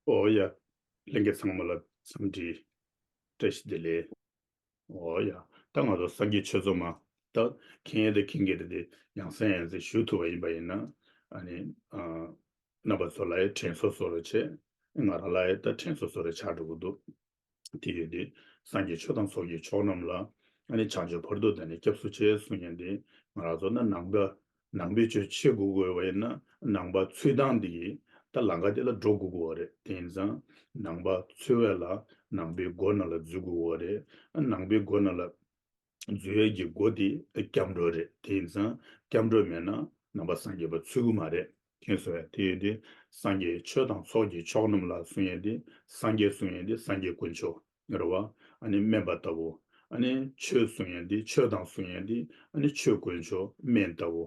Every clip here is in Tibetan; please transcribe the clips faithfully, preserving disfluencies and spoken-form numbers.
ཨོ་ཡ། ལྷན་རྒྱས་ཚང་མ་ལ་འཚམས་འདྲི་བཀྲ་ཤིས་བདེ་ལེགས། ཨོ་ཡ། ད་ང་ཚོ་སངས་རྒྱས་ཆོས་ཚོགས་མ། ད་མཁྱེན་ཡས་དང་མཁྱེན་གྱི་རེད་དེ། ཡང་སེ་ཡང་སེ་ཞུ་ཐུབ་པ་ཡིན་པ་ཡིན་ན། ཨ་ནི། ཨ། རྣམ་པ་ཚོ་ལ་ཡང་དྲན་གསོ་བཟོ་འདྲ་བྱས། ང་རང་ལ་ཡང་ད་དྲན་གསོ་བཟོ་འདྲ་ཆགས་འགྲོ་གི་འདུག་དེ་ཡོད་དུས། སངས་རྒྱས་ཆོས་དང་ཚོགས་ཀྱི་མཆོག་རྣམས་ལ། ཨ་ནི་བྱང་ཆུབ་བར་དུ་བདག་ནི་སྐྱབས་སུ་མཆི་གསུང་མཁན་དེ། ང་རང་ཚོ་ན་ནང་པ། ནང་པའི་ཆོས་བྱེད་དགོས་དགོས་པ་ཡིན་ན། ནང་པ་ཚུལ་དང་འདི་ཡི་ད་ལམ་ཁ་དེ་ལ་འགྲོ་དགོས་དགོས་པ་རེད། དེ་ཡིན་ཙང་། ནང་པ་ཚུལ་བས་ལ་ནང་པའི་སྒོ་ནང་ལ་འཛུལ་དགོས་པ་རེད། ནང་པའི་སྒོ་ནང་ལ་འཛུལ་ཡས་ཀྱི་སྒོ་དེ་སྐྱབས་འགྲོ་རེད། དེ་ཡིན་ཙང་སྐྱབས་འགྲོ་མེད་ན་ནང་པ་སངས་རྒྱས་པ་ཚུད་ཀྱི་མ་རེད། མཁྱེན་སོང་ངས། དེ་ཡོད་དུས། སངས་རྒྱས་ཆོས་དང་ཚོགས་ཀྱི་མཆོག་རྣམས་ལ་གསུང་ཡས་དེ། སངས་རྒྱས་གསུང་ཡས་དེ་སངས་རྒྱས་དཀོན་མཆོག་རེད་བ། ཨ་ནི་སྨན་པ་ལྟ་བུ། ཨ་ནི་ཆོས་གསུང་ཡས་དེ། ཆོས་དང་གསུང་ཡས་དེ། ཨ་ནི་ཆོས་དཀོན་མཆོག་སྨན་ལྟ་བུ།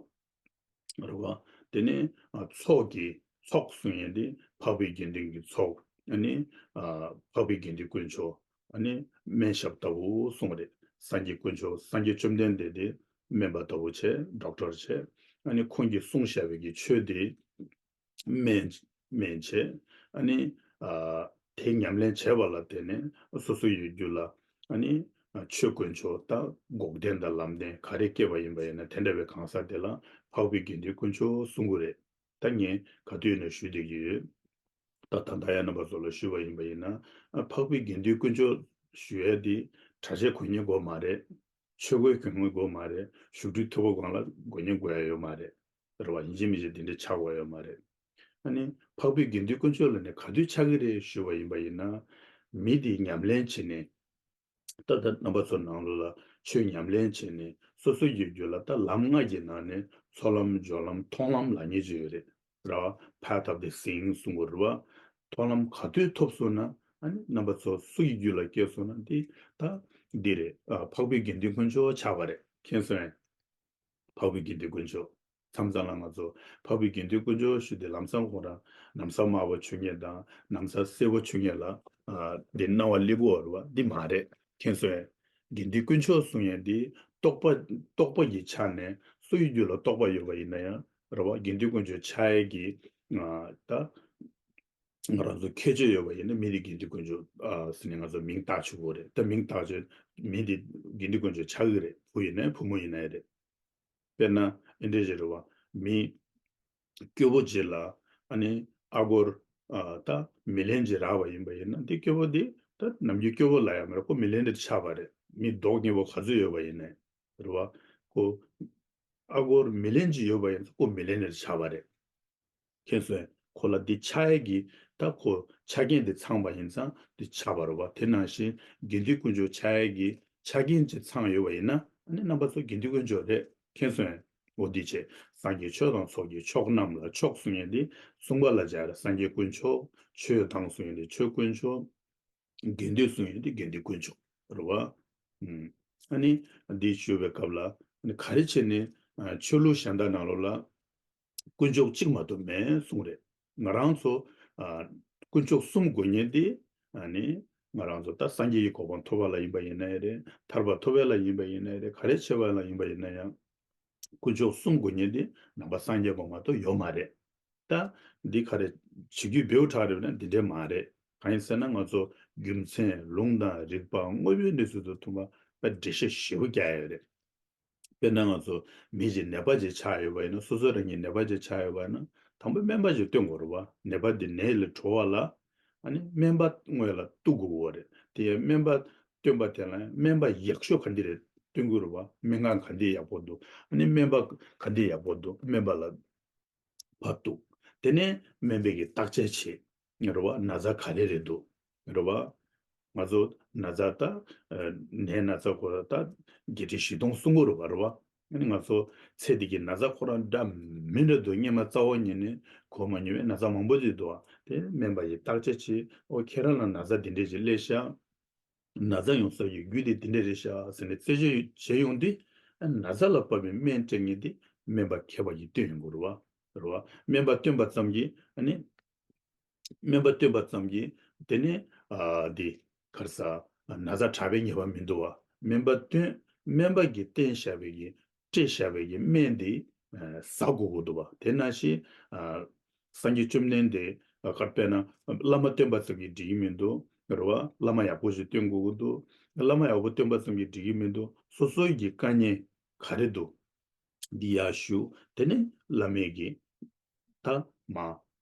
རེད་བ། དེ་ནས། ཨ། ཚོགས་ཀྱི་ཚོགས་གསུང་ཡས་དེ་འཕགས་པའི་དགེ་འདུན་གྱི་ཚོགས། ཨ་ནི། ཨ། འཕགས་པའི་དགེ་འདུན་དཀོན་མཆོག་ཨ་ནི་སྨན་ཞབས་ལྟ་བུ་གསུངས་རེད། སངས་རྒྱས་དཀོན་མཆོག་སངས་རྒྱས་བཅོམ་ལྡན་འདས་དེ་སྨན་པ་ལྟ་བུ་བྱས། ཌོག་ཊར་བྱས། ཨ་ནི་ཁོང་གིས་གསུངས་བཞག་པའི་གི་ཆོས་དེ་སྨན། སྨན་བྱས། ཨ་ནི། ཨ། དེ་ཉམས་ལེན་བྱས་པ་ལ་བརྟེན་ནས་སོ་སོ་ཡི་རྒྱུད་ལ། ཨ་ནི། ཨ། ཆོས་དཀོན་མཆོག་དང་འགོག་བདེན་དང་ལམ་བདེན་ག་རེ་སྐྱེས་པ་ཡིན་པ་ཡིན་ན། དེ་འདྲ་བའི་གང་ཟག་དེ་ལ་འཕགས་པའི་དགེ་འདུན་དཀོན་མཆོག་གསུང་གི་རེད། ད་ངས་ག་དུས་ཡིན་ན་ཞུ་བསྡད་ཀྱི་ཡོད། ད་ད་ལྟ་ཡང་རྣམ་པ་ཚོ་ལ་ཞུས་པ་ཡིན་པ་ཡིན་ན། ཨ། འཕགས་པའི་དགེ་འདུན་དཀོན་མཆོག་ཞུ་ཡས་དེ་གྲྭ་ཆས་གོན་མཁན་དགོས་མ་རེད། ཆོས་གོས་གོན་མཁན་དགོས་མ་རེད། བཞུགས་ཁྲི་མཐོ་པོ་སྒང་ལ་དགོན་གཉེར་དགོས་ཡ་ཡོད་མ་རེད། རེད་བ། ཡིན་གཅིག་མིན་གཅིག་དེ་འདྲ་ཆགས་དགོས་ཡ་ཡོད་མ་རེད། ཨ་ནི་འཕགས་པའི་དགེ་འདུན་དཀོན་མཆོག་ལབ་ནས་ག་དུས་ཆགས་ཀྱི་རེད་ཞུས་པ་ཡིན་པ་ཡིན་ན། མི་དེ་ཉམས་ལེན་བྱེད་ནས། ད་ལྟ་རྣམ་པ་ཚོ་ནང་ལོགས་ལ་ཆོས་ཉམས་ལེན་བྱས་ནས་སོ་སོ་ཡི་རྒྱུད་ལ། ད་ལམ་ལྔ་གི་ནང་ནས་ཚོགས་ལམ། སྦྱོར་ལམ། མཐོང་ལམ་ལབ་མཁན་ཅིག་ཡོད་རེད། རེད་བ། Path of the Seeing གསུང་གི་རེད་བ། མཐོང་ལམ་ག་དུས་ཐོབ་སོང་ན། ཨ་ནི་རྣམ་པ་ཚོ་སུ་ཡི་རྒྱུད་ལ་སྐྱེས་སོང་ན། འདི་ད་འདི་རེད། ཨ། འཕགས་པའི་དགེ་འདུན་དཀོན་མཆོག་ཆགས་པ་རེད། མཁྱེན་སོང་ངས། འཕགས་པའི་དགེ་འདུན་དཀོན་མཆོག་མཚམས་མཚམས་ལ་ང་ཚོ་འཕགས་པའི་དགེ་འདུན་དཀོན་མཆོག་ཞུས་ཏེ། ལམ་སང་ཁོ་རང་ན་བཟའ་དམར་པོ་མཆོད་མཁན་དང་ན་བཟའ་སེར་པོ་མཆོད་མཁན་ལ། ཨ། འདི་སྣང་བ་སླེབས་ཀྱི་ཡོད་རེད་བ། འདི་མ་རེད། མཁྱེན་སོང་ངས། དགེ་འདུན་དཀོན་མཆོག་གསུང་ཡས་འདི་རྟོགས་པ། རྟོགས་པ་གི་ཆ་ནས་སུ་ཡི་རྒྱུད་ལ་རྟོགས་པ་ཡོད་པ་ཡིན་ན་ཡང་། རེད་བ། དགེ་འདུན་དཀོན་མཆོག་ཆགས་ཡས་ཀྱི། ཨ། ད་ང་རང་ཚོ་ཁྱད་ཆོས་ཡོད་པ་ཡིན་ན། མི་དེ་དགེ་འདུན་དཀོན་མཆོག་ཨ། ཟེར་ནས་ང་ཚོ་མིང་བཏགས་ཆོག་གི་རེད། ད་མིང་བཏགས་ཆོག་མི་དེ་དགེ་འདུན་དཀོན་མཆོག་ཆགས་ཀྱི་རེད། བུ་ཡིན་ནའི་བུ་མོ་ཡིན་ནའི་རེད། དཔེར་ན་འདི་འདྲ་ཞིག་རེད་བ། མི་སྐྱོ་པོ་ཅིག་ལ། ཨ་ནི་ཨ་སྒོར། ཨ། ད་མི་ལན་ཅིག་རག་པ་ཡིན་པ་ཡིན་ན། འདི་སྐྱོ་པོ་འདི་ད་ནམ་རྒྱུན་སྐྱོ་པོ་ལབ་ཡ་མ་རེད། ཁོ་མི་ལན་འདྲ་ཆགས་པ་རེད། མི་མདོག་ཉེས་པོ་ག་ཚོད་ཡོད་པ་ཡིན་ནའི། རེད་བ། ཁོ་ཨ་སྒོར་མི་ལན་ཅིག་ཡོད་པ་ཡིན་ན་ཁོ་མི་ལན་འདྲ་ཆགས་པ་རེད། མཁྱེན་སོང་ངས། ཁོ་ལ་འདི་ཆགས་ཡས་ཀྱི། ད་ཁོ་ཆ་རྐྱེན་དེ་ཚང་བ་ཡིན་ཙང་འདི་ཆགས་པ་རེད་བ། དེ་ནང་བཞིན་དགེ་འདུན་དཀོན་མཆོག་ཆགས་ཡས་ཀྱི་ཆ་རྐྱེན་ཅིག་ཚང་ཡོད་པ་ཡིན་ན། ཨ་ནི་རྣམ་པ་ཚོ་དགེ་འདུན་དཀོན་མཆོག་རེད། མཁྱེན་སོང་ངས། འོ་འདི་བྱས། སངས་རྒྱས་ཆོས་དང་ཚོགས་ཀྱི་མཆོག་རྣམས་ལ། མཆོག་གསུང་ཡས་འདི་གསུངས་པ་ལ་སྦྱར། སངས་རྒྱས་དཀོན་མཆོག་ཆོས་དང་གསུང་ཡས་འདི་ཆོས་དཀོན་མཆོག་དགེ་འདུན་གསུང་ཡས་འདི་དགེ་འདུན་དཀོན་མཆོག་རེད་བ། ཨུམ། ཨ་ནི་འདི་ཞུ་བའི་སྐབས་ལ། ཨ་ནི་ག་རེ་བྱས་ནས། ཨ། ཆོས་ལུགས་གཞན་དག་ནང་ལོགས་ལ་དཀོན་མཆོག་གཅིག་མ་གཏོགས་མེད་གསུངས་རེད། ང་རང་ཚོ། ཨ། དཀོན་མཆོག་གསུམ་དགོས་མཁན་དེ། ཨ་ནི་ང་རང་ཚོ་ད་སངས་རྒྱས་ཀྱི་གོ་འཕང་ཐོབ་པ་ལ་ཡིན་པ་ཡིན་ནའི་རེད། ཐར་པ་ཐོབ་པ་ལ་ཡིན་པ་ཡིན་ནའི་རེད། ག་རེ་བྱེད་པ་ལ་ཡིན་པ་ཡིན་ན་ཡང་། དཀོན་མཆོག་གསུམ་དགོས་མཁན་དེ་ནང་པ་སངས་རྒྱས་པ་མ་གཏོགས་ཡོད་མ་རེད། ད་འདི་ག་རེ་བྱེད་རྒྱུ་བེའུ་ཁྲག་རེད་ན། འདི་འདྲས་མ་རེད། གང་ཡིན་ཟེར་ན། ང་ཚོ་རྒྱུ་མཚན་ལུང་དང་རིགས་པ་དངོས་པོའི་གནས་ཚུལ་དང་མཐུན་པ་འགྲེལ་བཤད་ཞིབ་པོ་རྒྱག་ཡ་ཡོད་རེད། དཔེར་ན་ང་ཚོ་མི་ཞིག་ནད་པ་ཅིག་ཆགས་ཡོད་པ་ཡིན་ན། སོ་སོ་རང་ཉིད་ནད་པ་ཅིག་ཆགས་ཡོད་པ་ཡིན་ན། དང་པོ་སྨན་པ་ཅིག་སྟོན་དགོས་རེད་བ། ནད་པ་འདི་ནད་ལས་གྲོལ་བ་ལ། ཨ་ནི་སྨན་པ་དངོས་ལ་གཏུག་དགོས་ཀྱི་ཡོད་རེད། དེ་ཡང་སྨན་པ་སྟོན་པ་དེ་ལ་སྨན་པ་ཡག་ཤོས་ག་འདི་རེད་སྟོན་དགོས་རེད་བ། སྨན་ཁང་ག་འདི་ཡག་པོ་འདུག་ཨ་ནི་སྨན་པ་ག་འདི་ཡག་པོ་འདུག་སྨན་པ་ལ་ཕར་གཏུག་དེ་ནས་སྨན་པས་ཀྱིས་བརྟག་དཔྱད་བྱེད། རེད་བ། ན་ཚ་ག་རེ་རེད་འདུག་རེད་བ། ང་ཚོ་ན་ཚ་ད། ཨ། ནད་ན་ཚ་ཁོ་རང་ད་བརྒྱད་ཁྲི་བཞི་སྟོང་གསུང་གི་རེད་བ། རེད་བ། ཨ་ནི་ང་ཚོ་ཚེ་འདི་གི་ན་ཚ་ཁོ་རང་འདྲ་མི་འདྲ་འདུག་སྔོན་མ་རྩ་བ་ཉིད་ནས་གོ་མ་མྱོང་བའི་ན་ཚ་མང་པོ་ཅིག་འདུག་ཨ། དེ་སྨན་པ་ཡིས་བརྟག་དཔྱད་བྱེད། ཨོ། ཁྱེད་རང་ལ་ན་ཚ་འདི་འདྲས་ཅིག་སླེབས་ཤག་ན་ཚ་ཡོང་ས་ཡི་རྒྱུ་དེ་འདི་འདྲས་རེད་ཤག་ཟེར་ནས་རྩད་གཅོད་བྱས་ཡོང་དུས། ཨ། ན་ཚ་ལ་བབས་པའི་སྨན་སྤྲད་མཁན་དེ་སྨན་པ་མཁས་པ་ཡིས་སྟོན་ཡོང་གི་རེད་བ། རེད་བ། སྨན་པ་སྟོན་པ་ཙམ་གྱིས། ཨ་ནི་སྨན་པ་སྟོན་པ་ཙམ་གྱིས་དེ་ནས། ཨ། འདི་ག་རེ་ཟ། ན་ཚ་དྲག་པའི་ངེས་པ་མི་འདུག་བ། སྨན་པ་སྟོན། སྨན་པ་གིས་བསྟེན་བཞག་པའི་གི་སྤྲད་བཞག་པའི་གི་སྨན་འདི། ཨ། ཟ་དགོས་ཀྱི་འདུག་བ། དེ་ནང་བཞིན། ཨ། སངས་རྒྱས་བཅོམ་ལྡན་འདས། ཁར་དཔེར་ན་བླ་མ་སྟོན་པ་ཙམ་གྱིས་འགྲིག་གི་མི་འདུག་རེད་བ། བླ་མ་ཡག་པོ་ཞིག་སྟོན་དགོས་ཀྱི་འདུག་བླ་མ་ཡག་པོ་སྟོན་པ་ཙམ་གྱིས་འགྲིག་གི་མི་འདུག་སོ་སོའི་གི་དཀའ་ངལ་ག་རེ་འདུག་འདི་ཡར་ཞུ། དེ་ནས་བླ་མའི་གི་ད་མ་ཨ་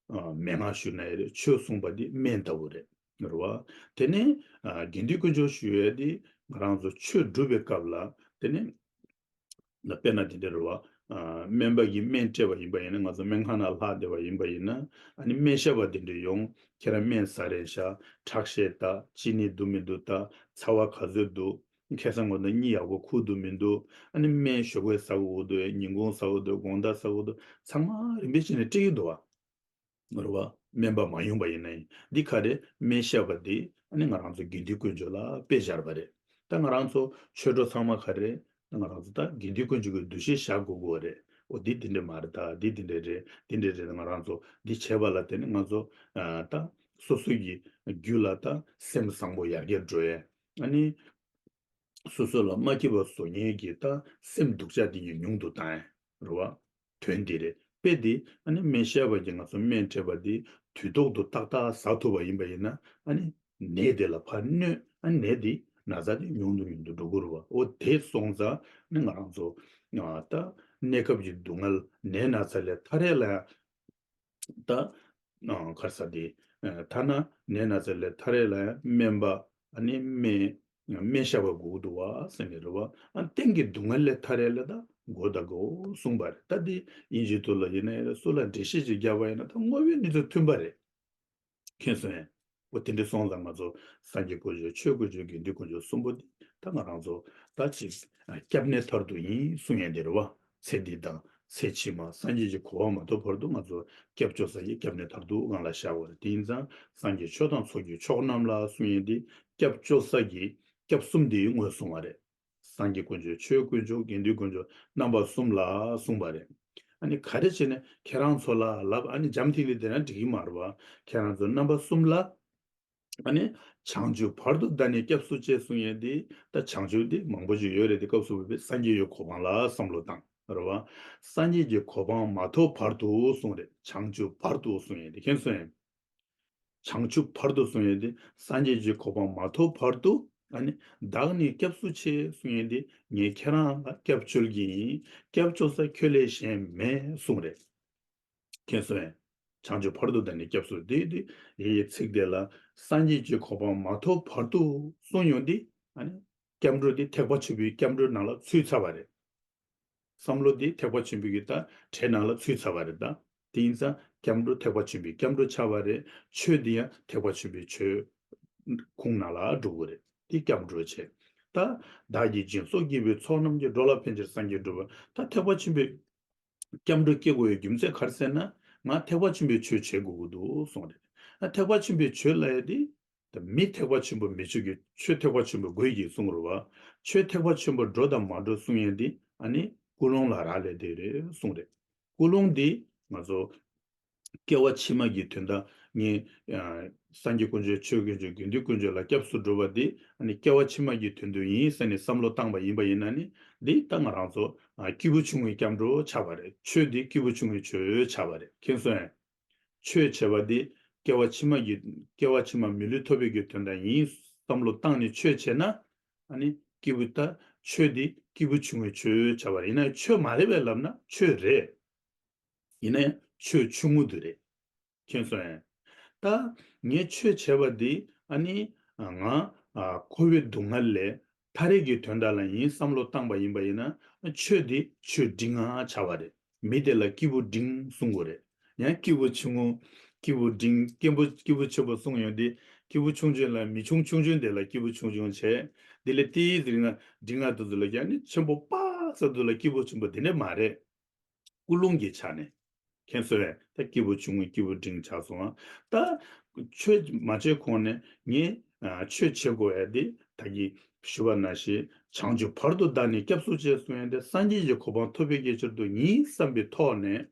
མན་ངག་ཞུ་ན་ཡང་རེད། ཆོས་གསུངས་པ་འདི་སྨན་ལྟ་བུ་རེད། རེད་བ། དེ་ནས་ཨ་དགེ་འདུན་དཀོན་མཆོག་ཞུ་ཡས་འདི་ང་རང་ཚོ་ཆོས་སྒྲུབ་པའི་སྐབས་ལ། དེ་ནས་ན་དཔེར་ན་དེ་འདྲ་རེད་བ། ཨ་སྨན་པ་གིས་སྨན་སྤྲད་པ་ཡིན་པ་ཡིན་ན། ང་ཚོ་སྨན་ཁང་ནང་ལྷག་བསྡད་པ་ཡིན་པ་ཡིན་ན། ཨ་ནི་སྨན་ཞབས་པ་དེ་འདྲ་ཡོང་། ཁྱེད་རང་སྨན་ཟ་རན་ཤག་ཁྲག་ཤེད་ལྟ། ཅི་ནས་འདུག་མི་འདུག་ལྟ། ཚ་བ་ག་ཚོད་འདུག་ཁ་སང་གོ་ན་གཉིད་ཡག་པོ་ཁུག་འདུག་མི་འདུག་ཨ་ནི་སྨན་ཞོགས་པ་ཟ་དགོས་འདུག་ཉིན་གུང་ཟ་དགོས་འདུག་དགོང་དག་ཟ་དགོས་འདུག་ཚང་མ་རིམ་པས་བྱས་ནས་སྤྲད་ཀྱི་འདུག་བ། རེད་བ། སྨན་པ་མ་ཡོང་པ་ཡིན་ན་ཡིན། འདི་ག་རེ། སྨན་ཞབས་པ་འདི་ཨ་ནི་ང་རང་ཚོ་དགེ་འདུན་དཀོན་མཆོག་ལ་དཔེ་སྦྱར་བ་རེད། ད་ང་རང་ཚོ་ཆོས་གྲོགས་ཚང་མ་ག་རེ། ད་ང་རང་ཚོ་ད་དགེ་འདུན་དཀོན་མཆོག་གི་འདུ་ཤེས་བཞག་དགོས་ཀྱི་རེད། འོ་འདི་འདི་འདྲ་མ་རེད། ད་འདི་འདི་འདྲ་རེད། འདི་འདྲ་རེད། ང་རང་ཚོ་འདི་བྱས་པ་ལ་བརྟེན་ནས་ང་ཚོ་ཨ་ད་སོ་སོ་ཡི་རྒྱུད་ལ་ད་སེམས་བཟང་པོ་ཡར་རྒྱས་འགྲོ་ཡས། ཨ་ནི་སོ་སོ་ལ་མ་སྐྱིད་པ་བཟོ་མཁན་གྱི་ད་སེམས་སྡུག་ཅག་དེ་ཉིད་ཉུང་དུ་བཏང་ཡས། རེད་བ། དོན་འདི་རེད། དཔེ་འདི་ཨ་ནི་སྨན་ཞབས་པ་གྱིས་ང་ཚོ་སྨན་སྤྲད་པ་འདི་དུས་ཐོག་ཏུ་ཏག་ཏག་ཟ་ཐུབ་པ་ཡིན་པ་ཡིན་ན། ཨ་ནི་ནད་དེ་ལ་ཕར་གནོད། ཨ་ནི་ནད་འདི་ན་ཚ་དེ་ཉུང་དུ་ཉུང་དུ་འགྲོ་གི་རེད་བ། འོ་དེ་སོང་ཙང་ནི་ང་རང་ཚོ་ཨ་ད་གནས་སྐབས་ཀྱི་སྡུག་བསྔལ་ནད་ན་ཚ་ལས་ཐར་ཡས་ལ་ཡང་ད་ཨ་ག་རེ་ཟེར་དེ། ཨ་ཐ་ན་ནད་ན་ཚ་ལས་ཐར་ཡས་ལ་ཡང་སྨན་པ། ཨ་ནི་སྨན་སྨན་ཞབས་པ་དགོས་འདུག་བ་ཟེར་ནས་རེད་བ། ཨ་གཏན་གྱི་སྡུག་བསྔལ་ལས་ཐར་ཡས་ལ་ད་དགོས་ད་དགོས་གསུངས་པ་རེད། ད་འདི་དབྱིན་ཇིའི་ཐོག་ལ་ཡིན་ན་ཡང་རེད། སུ་ལ་འགྲེལ་བཤད་ཅིག་བརྒྱབ་པ་ཡིན་ན་ད་དངོས་པོའི་གནས་ཚུལ་མཐུན་པ་རེད། མཁྱེན་སོང་ངས། འོ་དེ་འདྲ་སོང་ཙང་ང་ཚོ་སངས་རྒྱས་དཀོན་མཆོག་ཆོས་དཀོན་མཆོག་དགེ་འདུན་དཀོན་མཆོག་གསུམ་པོ་འདི་ད་ང་རང་ཚོ་ད་ཅིག་སྐྱབས་གནས་མཐར་ཐུག་ཡིན་གསུང་ཡས་འདི་རེད་བ། ཚེ་འདི་དང་ཚེ་ཕྱི་མ་སངས་རྒྱས་ཀྱི་གོ་འཕང་མ་ཐོབ་བར་དུ་ང་ཚོ་སྐྱབས་བཅོལ་ས་ཡི་སྐྱབས་གནས་མཐར་ཐུག་ངང་ལ་བཞག་པ་རེད། དེ་ཡིན་ཙང་སངས་རྒྱས་ཆོས་དང་ཚོགས་ཀྱི་མཆོག་རྣམས་ལ་གསུང་ཡས་འདི་སྐྱབས་བཅོལ་ས་ཀྱི་སྐྱབས་གསུམ་འདི་ངོས་བཟུང་བ་རེད། སངས་རྒྱས་དཀོན་མཆོག་ཆོས་དཀོན་མཆོག་དགེ་འདུན་དཀོན་མཆོག་རྣམ་པ་གསུམ་ལ་གསུངས་པ་རེད། ཨ་ནི་ག་རེ་བྱས་ནས་ཁྱེད་རང་ཚོ་ལ་ལབ། ཨ་ནི་འཇམ་ཐིང་ལི་དེ་རང་འགྲིག་གི་མ་རེད་བ། ཁྱེད་རང་ཚོ་རྣམ་པ་གསུམ་ལ། ཨ་ནི་བྱང་ཆུབ་བར་དུ་བདག་ནི་སྐྱབས་སུ་མཆི་གསུང་ཡས་འདི་ད་བྱང་ཆུབ་འདི་མང་པོ་ཞིག་ཡོད་རེད། དེ་སྐབས་སུ་བབས་པའི་སངས་རྒྱས་ཀྱི་གོ་འཕང་ལ་བསམ་བློ་བཏང་རེད་བ། སངས་རྒྱས་ཀྱི་གོ་འཕང་མ་ཐོབ་བར་དུ་གསུང་རེད། བྱང་ཆུབ་བར་དུ་གསུང་ཡས་འདི་མཁྱེན་སོང་ངས། བྱང་ཆུབ་བར་དུ་གསུང་ཡས་འདི་སངས་རྒྱས་ཀྱི་གོ་འཕང་མ་ཐོབ་བར་དུ། ཨ་ནི་བདག་ནི་སྐྱབས་སུ་མཆི་གསུང་ཡས་འདི་ངས་ཁྱེད་རང་ལ་སྐྱབས་བཅོལ་གྱི་ཡིན། སྐྱབས་བཅོལ་ས་ཁྱོད་ལས་གཞན་མེད་གསུང་རེད། མཁྱེན་སོང་ངས། བྱང་ཆུབ་བར་དུ་བདག་ནི་སྐྱབས་སུ། དེ་དེ་ཡི་ཚིག་དེ་ལ་སངས་རྒྱས་ཀྱི་གོ་འཕང་མ་ཐོབ་བར་དུ་གསུངས་ཡོང་དུས། ཨ་ནི་སྐྱབས་འགྲོ་དེ་ཐེག་པ་ཆེན་པོའི་སྐྱབས་འགྲོའི་ནང་ལ་ཚུད་ཚར་བ་རེད། བསམ་བློ་དེ་ཐེག་པ་ཆེན་པོའི་གི་ད་གྲས་ནང་ལ་ཚུད་ཚར་བ་རེད་ད། དེ་ཡིན་ཙང་སྐྱབས་འགྲོ་ཐེག་པ་ཆེན་པོའི་སྐྱབས་འགྲོ་ཆགས་པ་རེད། ཆོས་དེ་ཡང་ཐེག་པ་ཆེན་པོའི་ཆོས་ཁུངས་ནང་ལ་འགྲོ་གི་རེད། དེ་སྐྱབས་འགྲོ་བྱས། ད་བདག་གིས་སྦྱིན་སོགས་བགྱིས་པའི་ཚོགས་རྣམས་ཀྱིས། འགྲོ་ལ་ཕན་ཕྱིར་སངས་རྒྱས་འགྲུབ་པ། ད་ཐེག་པ་ཆེན་པོའི་སྐྱབས་འགྲོ་སྐྱེ་དགོས་པའི་རྒྱུ་མཚན་ག་རེ་ཟེར་ན། ང་ཐེག་པ་ཆེན་པོའི་ཆོས་བྱེད་དགོས་ཀྱི་འདུག་གསུངས་རེད། ཨ་ཐེག་པ་ཆེན་པོའི་ཆོས་ལབ་ཡ་དེ། ད་མི་ཐེག་པ་ཆེན་པོ་མི་ཆོས་ཀྱི་ཆོས་ཐེག་པ་ཆེན་པོ་དགོས་ཀྱི་གསུངས་རེད་བ། ཆོས་ཐེག་པ་ཆེན་པོ་འགྲོ་དང་མ་འགྲོ་གསུང་ཡས་འདི་ཨ་ནི་ཀུན་སློང་ལ་རག་ལས་དེ་རེད་གསུངས་རེད། ཀུན་སློང་འདི་ང་ཚོ་སྐྱེ་བ་ཕྱི་མ་གི་དོན་དག་ངས་ཨ་སངས་རྒྱས་དཀོན་མཆོག་ཆོས་དཀོན་མཆོག་དགེ་འདུན་དཀོན་མཆོག་ལ་སྐྱབས་སུ་འགྲོ་བ་འདི་ཨ་ནི་སྐྱེ་བ་ཕྱི་མ་གི་དོན་དུ་ཡིན་ཟེར་ནས་བསམ་བློ་བཏང་པ་ཡིན་པ་ཡིན་ན་ནི། འདི་ད་ང་རང་ཚོ་ཨ་སྐྱེས་བུ་ཆུང་ངུའི་སྐྱབས་འགྲོ་ཆགས་པ་རེད། ཆོས་འདི་སྐྱེས་བུ་ཆུང་ངུའི་ཆོས་ཆགས་པ་རེད། མཁྱེན་སོང་ངས། ཆོས་བྱས་པ་འདི་སྐྱེ་བ་ཕྱི་མ་གི་སྐྱེ་བ་ཕྱི་མ་མི་ལུས་ཐོབ་པའི་གི་དོན་དག་ཡིན་བསམ་བློ་བཏང་ནས་ཆོས་བྱས་ན། ཨ་ནི་སྐྱེས་བུ་ད་ཆོས་འདི་སྐྱེས་བུ་ཆུང་ངུའི་ཆོས་བྱ་བ་རེད། ཡིན་ན་ཡང་ཆོས་མ་རེད་པས་ལབ་ན་ཆོས་རེད། ཡིན་ན་ཡང་ཆོས་ཆུང་ངུ་དེ་རེད། མཁྱེན་སོང་ངས། ད་ངས་ཆོས་བྱས་པ་འདི་ཨ་ནི་ང་ཨ་འཁོར་བའི་སྡུག་བསྔལ་ལས་ཐར་ཡས་ཀྱི་དོན་དག་ལ་ཡིན་བསམ་བློ་བཏང་པ་ཡིན་པ་ཡིན་ན། ཆོས་འདི་ཆོས་འབྲིང་ང་ཆགས་པ་རེད། མི་དེ་ལ་སྐྱེས་བུ་འབྲིང་གསུང་དགོས་རེད། ཡང་སྐྱེས་བུ་ཆུང་ངུ། སྐྱེས་བུ་འབྲིང་སྐྱེས་བུ་སྐྱེས་བུ་ཆེན་པོ་གསུང་ཡོང་དུས། སྐྱེས་བུ་ཆུང་ཆུང་ལ་མི་ཆུང་ཆུང་ཆུང་དེ་ལ་སྐྱེས་བུ་ཆུང་ཆུང་བྱས། དེ་ལས་ཏིས་རིང་ང་འབྲིང་ང་དེ་ཚོ་ལ་ཡང་ནི་ཆེན་པོ་པ་ས་དེ་ལ་སྐྱེས་བུ་ཆེན་པོ་དེ་འདྲ་མ་རེད། ཀུན་སློང་གི་ཆ་ནས། མཁྱེན་སོང་ངས། ད་སྐྱེས་བུ་ཆུང་ངུ་སྐྱེས་བུ་འབྲིང་ཆགས་སོང་ང་། ད་ཆོས་མ་བྱས་གོང་ནས་ངས་ཨ་ཆོས་བྱེད་དགོས་ཡ་དེ་ད་གིན་ཞུ་བ་ནང་བཞིན་བྱང་ཆུབ་བར་དུ་བདག་ནི་སྐྱབས་སུ་མཆི་གསུང་ཡ་དེ་སངས་རྒྱས་ཀྱི་གོ་འཕང་ཐོབ་པའི་གི་ཕྱིར་དུ་ཡིན་བསམ་པའི་ཐོག་ནས།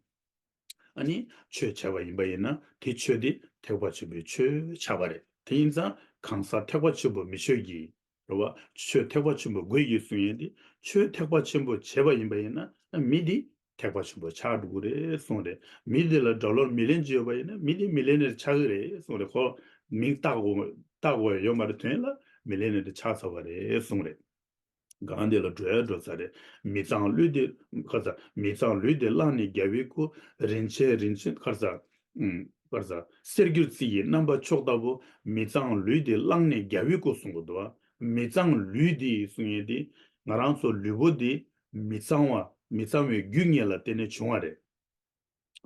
ཨ་ནི་ཆོས་བྱས་པ་ཡིན་པ་ཡིན་ན་དེ་ཆོས་དེ་ཐེག་པ་ཆེན་པོའི་ཆོས་ཆགས་པ་རེད། དེ་ཡིན་ཙང་གང་ཟག་ཐེག་པ་ཆེན་པོ་མི་ཆོས་ཀྱི་རེད་བ། ཆོས་ཐེག་པ་ཆེན་པོ་དགོས་ཀྱི་གསུང་ཡས་དེ་ཆོས་ཐེག་པ་ཆེན་པོ་བྱས་པ་ཡིན་པ་ཡིན་ན་མི་དེ་ ཐེག་པ་ཆེན་པོ་ཆགས་འགྲོ་གི་རེད་གསུངས་རེད། མི་དེ་ལ་སྒྲ་བློར་མི་ལེན་གྱི་ཡོད་པ་ཡིན་ན་མི་དེ་མི་ལེན་ནེར་ཆགས་ཀྱི་རེད་གསུངས་རེད། ཁོ་མིང་བཏགས་དགོས་བཏགས་དགོས་ཡ་ཡོད་མ་རེད། དོན་ལ་མི་ལེན་ནེར་ཆགས་ཚར་བ་རེད་གསུངས་རེད། གང་དེ་ལ་འགྲོ་ཡ་འགྲོ་ས་རེད། མི་གཙང་ལུས་དེ་ཁར་ས་མི་གཙང་ལུས་དེ་བླངས་ནས་རྒྱལ་བའི་སྐུ། རིན་ཆེན་རིན་ཆེན་ཁར་ས་ཨུམ་ཁར་ས་གསེར་འགྱུར་རྩི་ཡི་རྣམ་པ་མཆོག་ལྟ་བུ། མི་གཙང་ལུས་དེ་བླངས་ནས་རྒྱལ་བའི་སྐུ་གསུང་གི་འདུག་བ། མི་གཙང་ལུས་དེ་གསུང་ཡས་དེ་ང་རང་ཚོ་ལུས་པོ་དེ་མི་གཙང་བ་མི་གཙང་བའི་རྒྱུ་ངེས་ལ་བརྟེན་ནས་བྱུང་བ་རེད།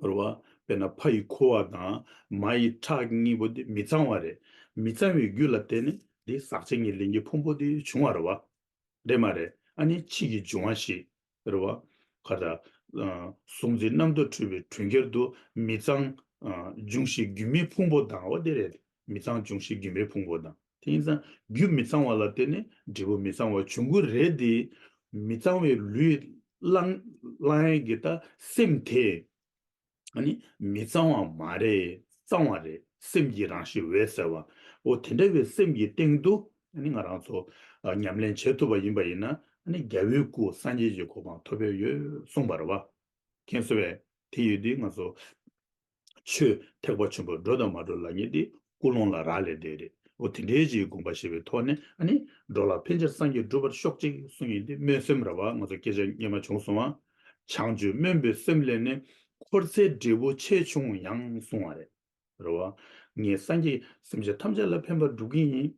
རེད་བ། དཔེར་ན་ཕ་ཡི་ཁུ་བ་དང་མ་ཡི་ཁྲག་གཉིས་པོ་དེ་མི་གཙང་བ་རེད། མི་གཙང་བའི་རྒྱུ་ལ་བརྟེན་ནས་དེ་ཟག་བཅས་ཀྱི་ལས་ཀྱི་ཕུང་པོ་དེ་བྱུང་བ་རེད་བ། རེད་མ་རེད། ཨ་ནི་ཕྱིས་ཀྱི་འབྱུང་བ་ཞིག་རེད་བ། ག་ད། གཟུང་འཛིན་རྣམ་རྟོག་འཁྲུལ་པའི་གྲོང་ཁྱེར་དུ་མི་གཙང་། འབྱུང་བཞིའི་རྒྱུ་མའི་ཕུང་པོ་དང་འོ་དེ་རེད། མི་གཙང་འབྱུང་བཞིའི་རྒྱུ་མའི་ཕུང་པོ་དང་དེ་ཡིན་ཙང་རྒྱུ་མི་གཙང་བ་ལ་བརྟེན་ནས་འབྲས་བུ་མི་གཙང་བ་འབྱུང་གི་རེད་དེ། མི་གཙང་བའི་ལུས་བླང་བླང་ཡས་ཀྱི་ད་སེམས་དེ། ཨ་ནི་མི་གཙང་བ་མ་རེད། གཙང་བ་རེད། སེམས་ཀྱི་རང་བཞིན་འོད་གསལ་བ། འོ་དེ་འདྲ་བའི་སེམས་ཀྱི་སྟེང་དུ་ཨ་ནི་ང་རང་ཚོ་ཨ་ཉམས་ལེན་བྱེད་ཐུབ་པ་ཡིན་པ་ཡིན་ན་ཨ་ནི་རྒྱལ་བའི་སྐུ་སངས་རྒྱས་ཀྱི་གོ་འཕང་ཐོབ་ཡས་ཡོད་གསུངས་པ་རེད་བ། མཁྱེན་སོང་བས། དེ་ཡོད་དུས་ང་ཚོ་ཆོས་ཐེག་པ་ཆེན་པོར་འགྲོ་དང་མ་འགྲོ་ལབ་མཁན་དེ་ཀུན་སློང་ལ་རག་ལས་བསྡད་རེད། འོ་དེ་འདྲའི་ཅིག་དགོངས་པ་བཞེས་པའི་ཐོག་ནས་ཨ་ནི་འགྲོ་ལ་ཕན་ཕྱིར་སངས་རྒྱས་འགྲུབ་པར་ཤོག་ཅིག་གསུང་ཡིན་དུས་སྨོན་སེམས་རེད་བ། ང་ཚོ་སྐད་ཆ་སྔོན་མ་བྱུང་སོང་བ། བྱང་ཆུབ་སྨོན་པའི་སེམས་ལས་ནི། འཁོར་ཚེ་འབྲས་བུ་ཆེ་ཆུང་ཡང་གསུང་བ་རེད། རེད་བ། ངས་སངས་རྒྱས་སེམས་ཅན་ཐམས་ཅད་ལ་ཕན་པ་སྒྲུབ་ཀྱི་ཡིན།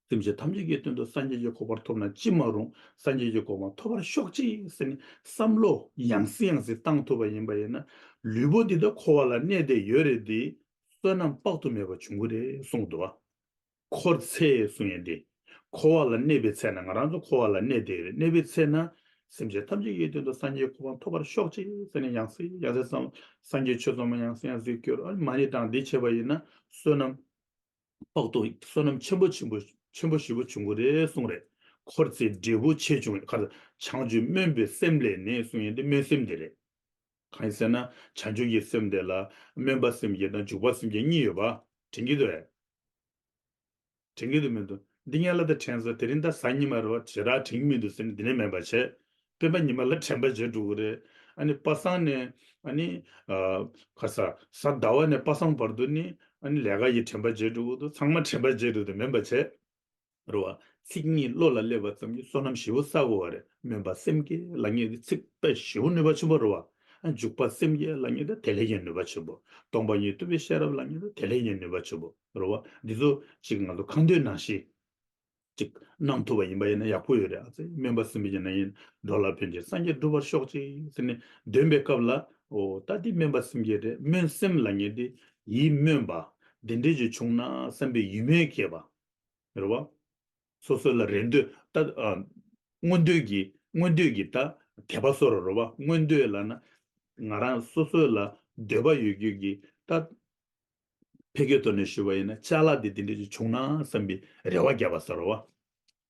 སེམས་ཅན་ཐམས་ཅད་ཀྱི་དོན་དུ་སངས་རྒྱས་ཀྱི་གོ་འཕང་ཐོབ་ན་ཅི་མ་རུང་། སངས་རྒྱས་ཀྱི་གོ་འཕང་ཐོབ་པར་ཤོག་ཅིག་ཟེར་ནས་བསམ་བློ་ཡང་སེ་ཡང་སེ་བཏང་ཐུབ་པ་ཡིན་པ་ཡིན་ན། ལུས་པོ་འདི་དག་འཁོར་བ་ལ་གནས་བསྡད་ཡོད་རེད་དེ། བསོད་ནམས་དཔག་ཏུ་མེད་པ་འབྱུང་གི་རེད་གསུངས་འདུག་བ། འཁོར་ཚེ་གསུང་ཡས་འདི། འཁོར་བ་ལ་གནས་པའི་ཚེ་ན་ང་རང་ཚོ་འཁོར་བ་ལ་གནས་བསྡད་ཡོད་རེད། གནས་པའི་ཚེ་ན། སེམས་ཅན་ཐམས་ཅད་ཀྱི་དོན་དུ་སངས་རྒྱས་གོ་འཕང་ཐོབ་པར་ཤོག་ཅིག་ཟེར་ནས་ཡང་སེ་ཡང་སེ་བསམ། སངས་རྒྱས་ཆོས་ཚང་མ་ཡང་སེ་ཡང་སེ་སྐྱོར། ཨ་ནི་མ་ཎི་བགྲངས་འདི་བྱས་པ་ཡིན་ན་བསོད་ནམས། དཔག་ཏུ་བསོད་ནམས་ཆེན་པོ་ཆེན་པོ་ཆེན་པོ་ཞེ་པོ་བྱུང་གི་རེད་གསུངས་རེད། འཁོར་ཚེ་འབྲས་བུ་ཆེ་ཆུང་ག་བྱང་ཆུབ་སྨོན་པའི་སེམས་ལས་ནི་གསུང་ཡས་འདི་སྨོན་སེམས་འདི་རེད། གང་ཡིན་ཟེར་ན་བྱང་ཆུབ་ཀྱི་སེམས་དེ་ལ་སྨོན་པ་སེམས་བསྐྱེད་དང་འཇུག་པ་སེམས་བསྐྱེད་གཉིས་ཡོད་པ། དྲན་གྱི་འདུག་ཨེ། དྲན་གྱི་འདུག་མི་འདུག་འདི་སྔོན་ལ་ད་དྲན་སོང་། དེ་རིང་ད་གཟའ་ཉི་མ་རེད་བ། ཞེ་དྲག་དྲན་གྱི་མི་འདུག་ཟེར་ནས་འདི་ནས་མེད་པ་བྱས། སྤེན་པ་ཉི་མ་ལ་དྲན་པ་བརྗེད་འགྲོ་གི་རེད། ཨ་ནི་པ་སངས་ནས་ཨ་ནི་ཨ་ག་ས་གཟའ་ཟླ་བ་ནས་པ་སངས་བར་དུ་ནི་ཨ་ནི་ལས་ཀ་ཡི་དྲན་པ་བརྗེད་འགྲོ་གི་འདུག་ཚང་མ་དྲན་པ་བརྗེད་འགྲོ་གི་འདུག་མེད་པ་བྱས། རེད་བ། ཚིག་གཉིས་བློ་ལ་སླེབས་པ་ཙམ་གྱིས་བསོད་ནམས་ཞེ་པོ་བསགས་དགོས་པ་རེད། སྨོན་པ་སེམས་བསྐྱེད་ལབ་མཁན་དེ་ཚིག་དཔེ་ཞེ་པོ་ནུས་པ་ཆེན་པོ་རེད་བ། ཨ་འཇུག་པ་སེམས་བསྐྱེད་ལབ་མཁན་དེ་དེ་ལས་ཀྱང་ནུས་པ་ཆེན་པོ། སྟོང་པ་ཉིད་རྟོགས་པའི་ཤེས་རབ་ལབ་མཁན་དེ་དེ་ལས་ཀྱང་ནུས་པ་ཆེན་པོ་རེད་བ། འདི་ཚོ་གཅིག་ང་ཚོ་ཁ་འདོན་ནང་བཞིན་གཅིག་གནང་ཐུབ་པ་ཡིན་པ་ཡིན་ན་ཡག་པོ་ཡོད་རེད། ཨ་ཙི་སྨོན་པ་སེམས་བསྐྱེད་ནང་ཡིན། འགྲོ་ལ་ཕན་ཕྱིར་སངས་རྒྱས་འགྲུབ་པར་ཤོག་ཅིག་ཟེར་ནས་འདོན་པའི་སྐབས་ལ་འོ་ད་འདི་སྨོན་པ་སེམས་བསྐྱེད་རེད། སྨོན་སེམས་ལབ་མཁན་དེ་ཡིད་སྨོན་པ་འདི་འདྲས་ཅིག་བྱུང་ན་བསམ་པའི་ཡིད་སྨོན་སྐྱེས་པ། རེད་བ། སོ་སོ་ལ་རེ་འདོད་ད་ཨ། མངོན་འདོད་ཀྱི་མངོན་འདོད་ཀྱི་ད་དད་པ་སོ་ར་རེད་བ། མངོན་འདོད་ལབ་ན་ང་རང་སོ་སོ་ལ་འདོད་པ་ཡོད་རྒྱུ་གི་ད་ཕལ་སྐད་ཐོག་ནས་ཞུས་པ་ཡིན་ན་ཅ་ལག་དེ་དེ་འདྲ་ཅིག་བྱུང་ན་བསམ་པའི་རེ་བ་བརྒྱབ་པ་སོ་ར་བ།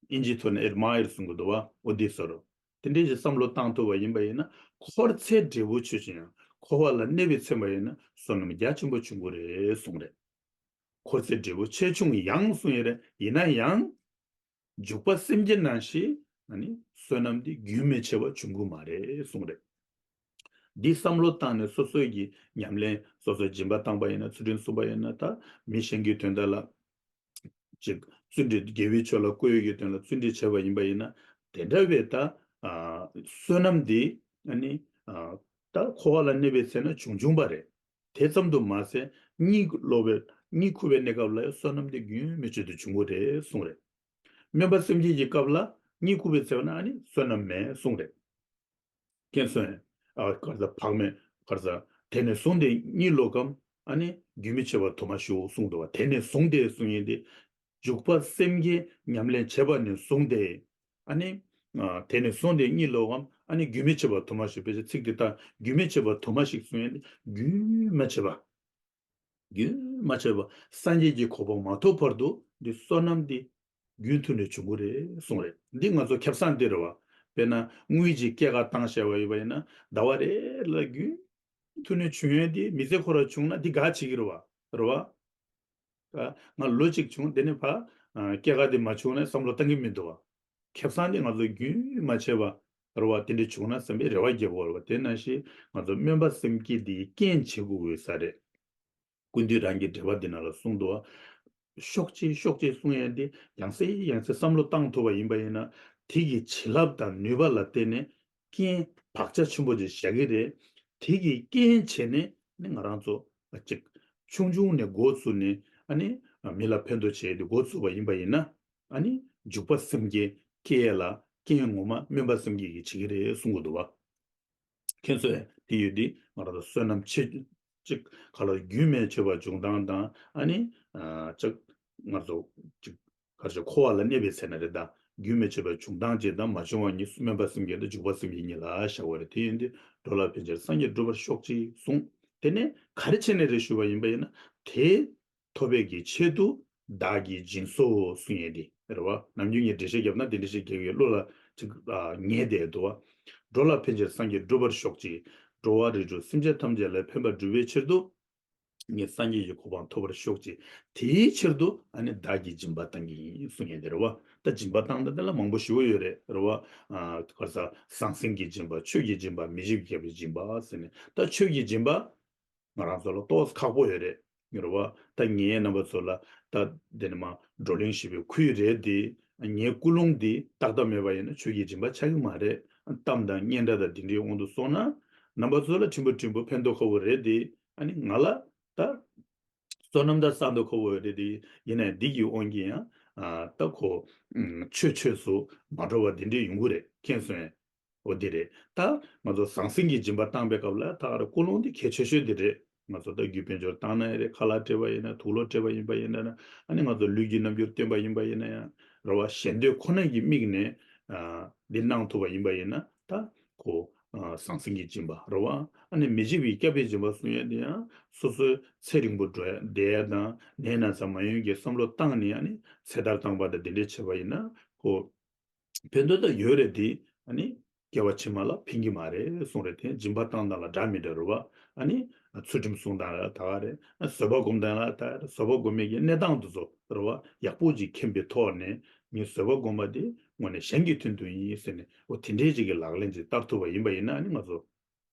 ཨིན་ཇིའི་ཐོག་ནས་ཨེཌ་མ་ཡར་གསུང་གི་འདུག་བ། འོ་དེ་སོ་ར། དེ་འདྲ་ཅིག་བསམ་བློ་བཏང་ཐུབ་པ་ཡིན་པ་ཡིན་ན་འཁོར་ཚེ་འབྲས་བུ་ཆེ་ཆུང་ཡང་འཁོར་བ་ལ་གནས་པའི་ཚེ་མ་ཡིན་ན་བསོད་ནམས་རྒྱ་ཆེན་པོ་བྱུང་གི་རེད་གསུངས་རེད། འཁོར་ཚེ་འབྲས་བུ་ཆེ་ཆུང་ཡང་གསུང་ཡོད་རེད། ཡིན་ན་ཡང་། འཇུག་པ་སེམས་བསྐྱེད་ནང་བཞིན་ཨ་ནི་བསོད་ནམས་འདི་རྒྱུན་མི་ཆད་པ་འབྱུང་གི་མ་རེད་གསུངས་རེད། འདི་བསམ་བློ་བཏང་ནས་སོ་སོའི་གི་ཉམས་ལེན་སོ་སོའི་སྦྱིན་པ་བཏང་པ་ཡིན་ན་ཚུལ་ཁྲིམས་བསྲུངས་པ་ཡིན་ན་ད་མི་གཞན་གྱི་དོན་དག་ལ་ཅིག་བརྩོན་འགྲུས་དགེ་བའི་ཕྱོགས་ལ་བཀོལ་ཡོད་ཀྱི་དོན་ལ་བརྩོན་འགྲུས་བྱས་པ་ཡིན་པ་ཡིན་ན་དེ་འདྲ་བའི་ད་ཨ་བསོད་ནམས་འདི་ཨ་ནི་ཨ་ད་འཁོར་བ་ལ་གནས་པའི་ཚེ་ན་བྱུང་བྱུང་པ་རེད། དེ་ཙམ་དུ་མ་ཟད་གཉིད་ལོག་པའི་གཉིད་ཁུག་པའི་གནས་སྐབས་ལ་ཡང་བསོད་ནམས་དེ་རྒྱུན་མི་ཆད་དུ་འབྱུང་གི་རེད་གསུངས་རེད། སྨོན་པ་སེམས་བསྐྱེད་ཀྱི་སྐབས་ལ་གཉིད་ཁུག་པའི་ཚེ་བ་ན་ཨ་ནི་བསོད་ནམས་མེད་གསུངས་རེད། མཁྱེན་སོང་། ཨ་ག་རེ་ཟ་བག་མེད་ག་རེ་ཟ་དེ་ནས་བཟུང་སྟེ་གཉིད་ལོག་གམ་ཨ་ནི་རྒྱུན་མི་ཆད་པར་དུ་མ་ཞུགས་གསུངས་འདུག་བ། དེ་ནས་བཟུང་སྟེ་གསུང་ཡིན་ཏེ། འཇུག་པ་སེམས་བསྐྱེད་ཉམས་ལེན་བྱས་པ་ནས་བཟུང་སྟེ། ཨ་ནི། ཨ་དེ་ནས་བཟུང་སྟེ་གཉིད་ལོག་གམ་ཨ་ནི་རྒྱུན་མི་ཆད་པར་དུ་མ་ཞུགས་པའི་ཚིག་འདི་དག་རྒྱུན་མི་ཆད་པར་དུ་མ་ཞིག་གསུང་ཡིན་ཏེ་རྒྱུན་མ་ཆད་པ། རྒྱུན་མ་ཆད་པ་སངས་རྒྱས་ཀྱི་གོ་འཕང་མ་ཐོབ་བར་དུ་འདི་བསོད་ནམས་འདི་རྒྱུན་མཐུད་ནས་འབྱུང་གི་རེད་གསུངས་རེད། འདི་ང་ཚོ་ཁེ་བཟང་འདི་རེད་བ། དཔེར་ན་དངུལ་གྱི་སྐྱེད་ཀ་བཏང་བཞག་པ་ཡོད་པ་ཡིན་ན་ཟླ་བ་རེ་ལ་རྒྱུན་མཐུད་ནས་བྱུང་ཡོད་དེ་མི་ཚེ་ཁོ་ར་བྱུང་ན་འདི་དགའ་བྱེད་ཀྱི་རེད་བ། རེད་བ། ང་ལོ་གཅིག་བྱུང་དེ་ནས་ཕ་སྐྱེད་ཀ་དེ་མ་བྱུང་ན་བསམ་བློ་བཏང་གི་མི་འདུག་བ། ཁེ་བཟང་དེ་ང་ཚོ་རྒྱུན་མ་ཆད་པ་ རེད་བ། དེ་འདྲ་བྱུང་ན་བསམ་པའི་རེ་བ་རྒྱག་དགོས་རེད་བ། དེ་ནང་བཞིན་ང་ཚོ་སྨོན་པ་སེམས་བསྐྱེད་འདི་རྐྱེན་བྱེད་དགོས་ས་རེད། ཀུན་འདུས་རང་གི་འགྲེལ་པ་འདི་ནང་ལ་གསུངས་འདུག་བ། ཤོག་ཅིག་ཤོག་ཅིག་གསུང་ཡས་འདི་ཡང་སེ་ཡང་སེ་བསམ་བློ་བཏང་ཐུབ་པ་ཡིན་པ་ཡིན་ན། དེ་གི་བྱིན་རླབས་དང་ནུས་པ་ལ་བརྟེན་ནས་རྐྱེན་བག་ཆགས་ཆེན་པོ་ཅིག་བཞག་གི་རེད། དེ་གི་རྐྱེན་བྱས་ནས་ནི་ང་རང་ཚོ་ཅིག་ཆུང་ཆུང་ནས་འགོ་བཙུགས་ནས་ཨ་ནི་མི་ལ་ཕན་ཐོགས་བྱེད་ཡས་འདི་འགོ་བཙུགས་པ་ཡིན་པ་ཡིན་ན། ཨ་ནི་འཇུག་པ་སེམས་བསྐྱེད་སྐྱེ་ཡས་ལ་རྐྱེན་ངོ་མ་སྨོན་པ་སེམས་བསྐྱེད་ཀྱིས་བྱེད་ཀྱི་རེད་གསུང་གི་འདུག་བ། ཁྱེད་ཚོས་དེ་ཡོད་དེ་ང་རང་ཚོ་བསོད་ནམས་ཆེ་གཅིག་ག་ལ་རྒྱུན་མི་ཆད་པ་འབྱུང་སྟངས་དང་། ཨ་ནི་ཨ་ཅིག་ང་ཚོ་ཅིག་ག་རེ་ཞུ། འཁོར་བ་ལ་གནས་པའི་ཚེ་ན་རེད་ད། རྒྱུན་མི་ཆད་པ་འབྱུང་སྟངས་གཅིག་དང་མ་བྱུང་བ་གཉིས། སྨོན་པ་སེམས་བསྐྱེད་དང་འཇུག་པ་སེམས་བསྐྱེད་གཉིས་ལ་བཞག་པ་རེད། དེ་ཡིན་དུས་འགྲོ་ལ་ཕན་ཕྱིར་སངས་རྒྱས་འགྲུབ་པར་ཤོག་ཅིག་གསུངས། དེ་ནས་ག་རེ་བྱས་ནས་རེད་ཞུས་པ་ཡིན་པ་ཡིན་ན། དེ་ཐོབ་པའི་གི་ཆེད་དུ་བདག་གིས་སྦྱིན་སོགས་གསུང་ཡས་དེ་རེད་བ། ནམ་རྒྱུན་ངས་འགྲེལ་བཤད་བརྒྱབ་ན་དེ་འགྲེལ་བཤད་རྒྱག་ཡས་བློ་ལ་ཅིག་ཨ་ངེས་བསྡད་འདུག་བ། འགྲོ་ལ་ཕན་ཕྱིར་སངས་རྒྱས་འགྲུབ་པར་ཤོག་ཅིག། འགྲོ་བ་རིགས་དྲུག་སེམས་ཅན་ཐམས་ཅད་ལ་ཕན་པ་སྒྲུབ་པའི་ཕྱིར་དུ་ངས་སངས་རྒྱས་ཀྱི་གོ་འཕང་ཐོབ་པར་ཤོག་ཅིག། དེའི་ཕྱིར་དུ་ཨ་ནི་བདག་གིས་སྦྱིན་པ་བཏང་གི་ཡིན་གསུང་ཡས་དེ་རེད་བ། ད་སྦྱིན་པ་བཏང་ད་དེ་ལ་མང་པོ་ཞེ་པོ་ཡོད་རེད། རེད་བ། ཨ་ག་རེ་ཟ། ཟང་ཟིང་གི་སྦྱིན་པ། ཆོས་ཀྱི་སྦྱིན་པ། མི་འཇིགས་པའི་སྦྱིན་པ་ཟེར་ནས། ད་ཆོས་ཀྱི་སྦྱིན་པ་ང་རང་ཚོ་ལ་ཏོག་ཙམ་ཁག་པོ་ཡོད་རེད། ཡོད་རེད་བ། ད་ངས་རྣམ་པ་ཚོ་ལ་ད་དེ་ནས་མ་བགྲོ་གླེང་ཞུས་པའི་ཁུལ་རེད་དེ། ངའི་ཀུན་སློང་འདི་ཏག་ཏག་མེད་པ་ཡིན་ན་ཆོས་ཀྱི་སྦྱིན་པ་ཆགས་ཀྱི་མ་རེད། གཏམ་དང་སྙན་གྲགས་དང་དེ་འདྲའི་དབང་དུ་སོང་ན་རྣམ་པ་ཚོ་ལ་ཕྲན་བུ་ཕྲན་བུ་ཕན་ཐོགས་ཁ་པོ་རེད་དེ། ཨ་ནི་ང་ལ་ད་བསོད་ནམས་ད་བསགས་ཐུབ་ཁ་པོ་ཡོད་རེད་དེ། ཡིན་ནའི་འདི་གི་དབང་གིས་ཡང་ཨ་ད་ཁོ་ཆོས་ཆོས་སུ་མ་འགྲོ་བ་དེ་འདྲའི་ཡོང་གི་རེད། མཁྱེན་སོང་ངས། འོ་དེ་རེད། ད་ང་ཚོ་ཟང་ཟིང་གི་སྦྱིན་པ་བཏང་པའི་སྐབས་ལ་ད་ག་རེ་ཀུན་སློང་དེ་གལ་ཆེ་ཤོས་དེ་རེད། ང་ཚོ་ད་རྒྱུ་དཔལ་འབྱོར་བཏང་ན་ཡང་རེད། ཁ་ལག་སྤྲད་པ་ཡིན་ན། དུག་ལོག་སྤྲད་པ་ཡིན་པ་ཡིན་ན། ཨ་ནི་ང་ཚོ་ལུས་ཀྱི་རྣམ་འགྱུར་སྟོན་པ་ཡིན་པ་ཡིན་ན་ཡང་རེད་བ། ཞེ་འདོད་ཁོ་ན་གི་དམིགས་ནས་ཨ་འདི་གནང་ཐུབ་པ་ཡིན་པ་ཡིན་ན་ད་ཁོ་ཨ་ཟང་ཟིང་གི་སྦྱིན་པ་རེད་བ། ཨ་ནི་མི་འཇིགས་པའི་སྐྱབས་པའི་སྦྱིན་པ་གསུང་ཡས་དེ་ཡང་སོ་སོའི་ཚེ་རིང་པོ་འགྲོ་ཡ་བསྡད་ཡ་དང་། ནད་ན་ཚ་མ་ཡོང་གི་བསམ་བློ་བཏང་ནས་ཨ་ནི་ཚེ་ཐར་བཏང་པ་དང་དེ་འདྲས་བྱས་པ་ཡིན་ན་ཁོ་ཕན་ཐོགས་ད་ཡོད་རེད་དེ། ཨ་ནི་སྐྱེ་བ་ཕྱི་མ་ལ་ཕན་གྱི་མ་རེད་གསུངས་རེད་དེ། སྦྱིན་པ་བཏང་སྟངས་ལ་འདྲ་མི་འདྲ་རེད་བ། ཨ་ནི་ཚུལ་ཁྲིམས་སྲུང་སྟངས་ལ་ད་ག་རེད། བཟོད་པ་སྒོམ་སྟངས་ལ་ད་ག་རེད། བཟོད་པ་སྒོམ་མཁན་གྱི་གནས་སྟངས་དེ་ཚོ་རེད་བ། ཡག་པོ་ཅིག་མཁྱེན་པའི་ཐོག་ནས་ངས་བཟོད་པ་སྒོམ་པ་དེ་དངོས་གནས་གཞན་གྱི་དོན་དུ་ཡིན་ཟེར་ནས། འོ་དེ་འདྲའི་ཅིག་གི་ལག་ལེན་ཅིག་བསྟར་ཐུབ་པ་ཡིན་པ་ཡིན་ན། ཨ་ནི་ང་ཚོ་